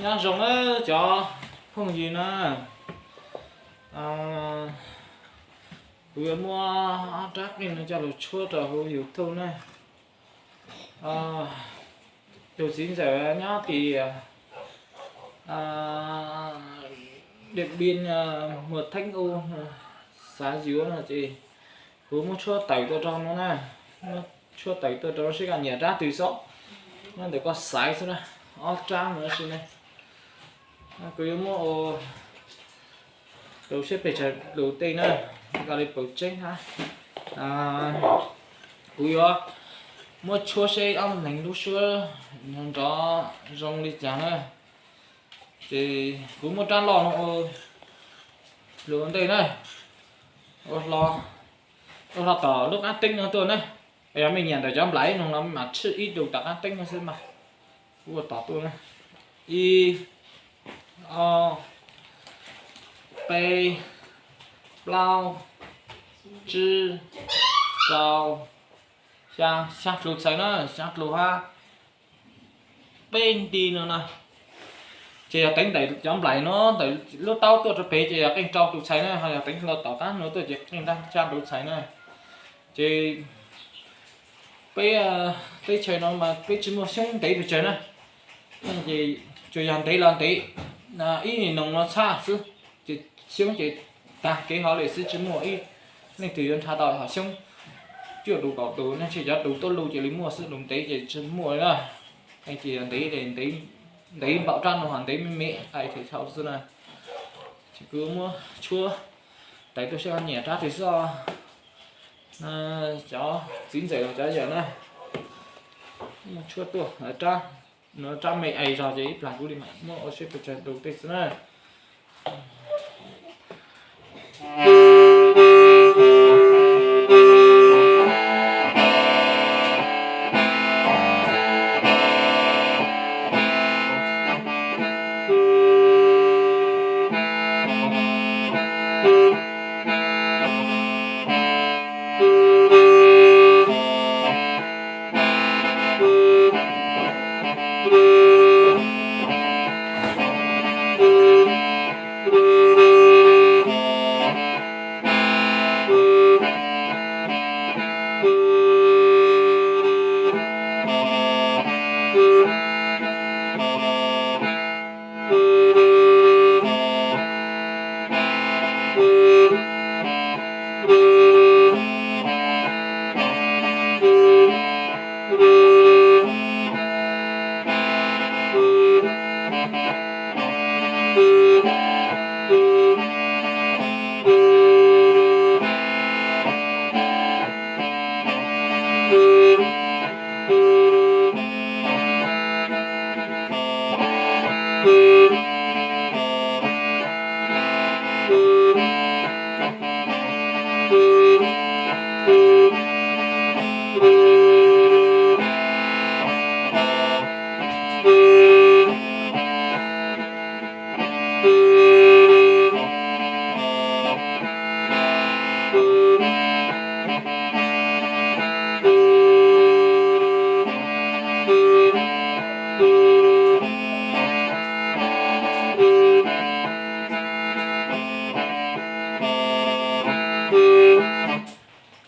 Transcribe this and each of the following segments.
Nyob zoo na cov phooj ywg na, kuv yuav muab ob rab qeej no coj los tshuab rau hauv YouTube na. Tus txiv ntxawm nyob tim Điện Biên, Mường Thanh U xav yuav no ces kuv muab tshuab tawm tuaj rau no na, muab tshuab tawm tuaj rau seb koj nyiam rab twg xwb, nyob ntawm koj xaiv xwb na, ob rab no xwb na. Kuv yuav muab ua rau seb pes tsawg lus tej na, koj li paus tseeb hab. Kuv yuav muab tshuab seb ob leeg lub suab nrov zoo li cas na. Ces kuv muab rab loj no ua lus ua ntej na, ua hlo, ua hlo tom lub qab teeb no tuaj na. Yog mej nyiam ntawm cov nplais no los mam tshwj ib lus tom qab teeb no xwb mas. Kuv ua tom tuaj na. Ib, ob, peb, plaub, tsib, rau, xya, xya lus txhais na, xya lus hab peb nti no na. Ces yog teev ntawm cov nplais no ntawm lub taub tuaj rau pem ces yog qeej rau lus txhais na, ho yog teev hlo tom qab no tuaj ces qeej xya lus txhais na. Ces peb teb chaws no mas peb tsis muaj xyoob ntev pes tsawg na, ces tsuas yog ntev los ntev ib niag noog no txhaj xwb, ces xyoob ces tag kev hov li xwb, tsis muaj ib leej twg yuav nrhav tau hom xyoob cuaj lus kaum lus, ntshe cov lus tuaj lus cia li muaj xwb, lus ntev ces tsis muaj li na. Ces yog ntev, ntev npaum rab no ho ntev me me hais them thaum xwb na. Ces kuv muab tshuab tawm tuaj seb koj nyiam rab twg xwb os. Cov txiv ntxawm los cov yawm na, muab tshuab tuaj rab, rab me es zog ces ib plag kuv li mam muab ua seb pes tsawg lus tej xwb na.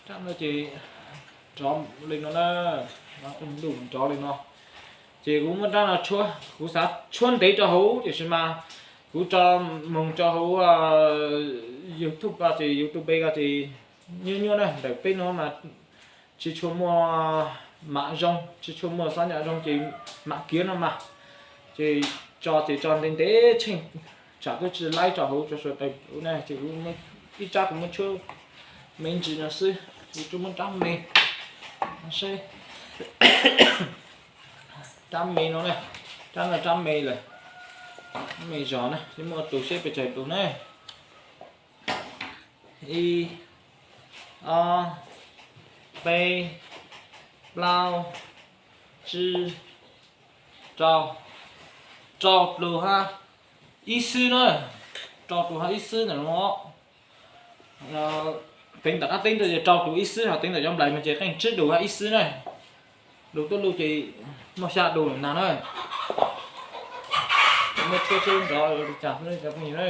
Rab no ces nrov li no na, nrov li no. Ces kuv muab rab no tshuab, kuv xav tshuab ntev rau hauv tiam sis mas kuv tso moog rau hauv YouTube ko ces YouTube ko ces nyuaj nyuaj na, ntawm peb no mas tsis tshua muaj mam zoo, tsis tshua muaj xab nyam zoo ces mam kiav no mas, ces tso ces tso ntev ntev tsheej tsam kuv tsis laib rau hauv rau sawv daws na, ces kuv ib rab kuv muab tshuab me ntsis no xwb, kuv tsuas muab rab me seb. Rab me no na, rab no rab me lawm, me zog na, seb muaj tus seb pes tsawg tus na. Ib, ob, peb, plaub, tsib, rau, rau lus hab ib xwb na, rau lus hab ib xwb ntawm no. Teev ntawm qab teeb rau ces rau lus ib xwb, ho teev ntawm cov nplais mas ces qeej tsib lus hab ib xwb na. Lus tuab lus ces muaj xya lus na na. Muab tshuab tshuab nrov li cas xwb cov phooj ywg na.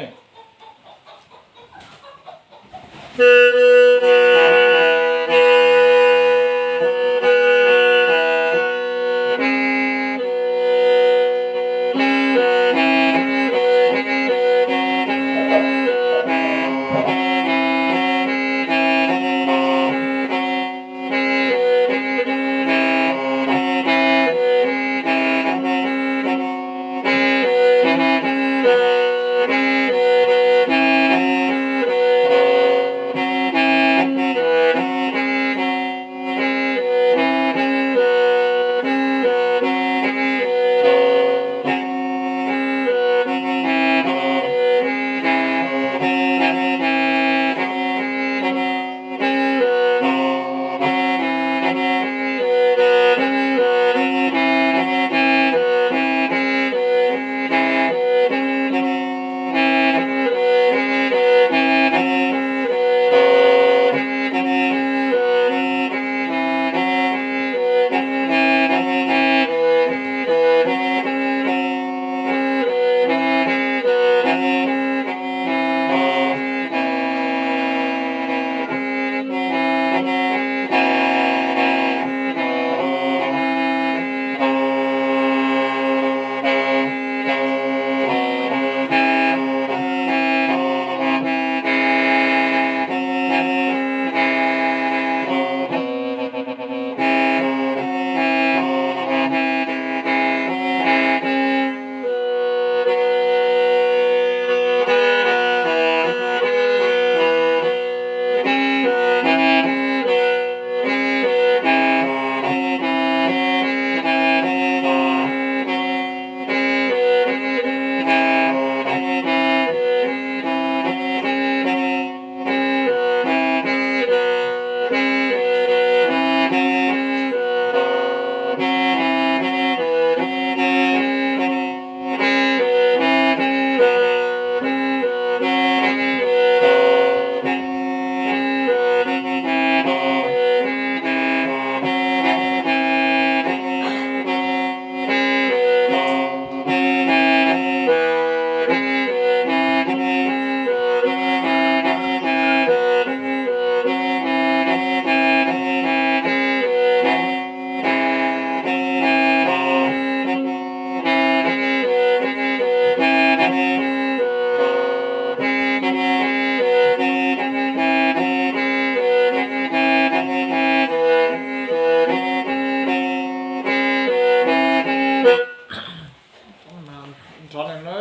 Nrov na,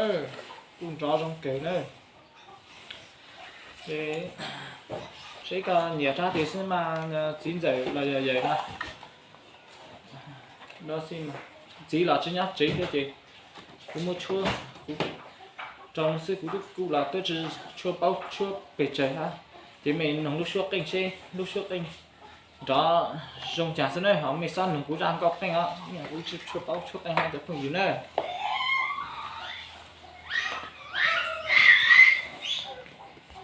kuj nrov zoo kawg na. Seb koj nyiam rab twg xwb mas txiv ntxawm los yog yawm na. Txiv los tsis nyob tsev thiab ces kuv muab tshuab, kuv rau xwb, kuv twb kuj los twb tsis tshua paub tshuab pes tsawg hab. Ces mej noog lub suab qeej seb lub suab qeej nrov zoo cas xwb na, ho mej xob noog kuv zaj nkauj qeej os, kuv tsis tshua paub tshuab qeej hab cov phooj ywg na.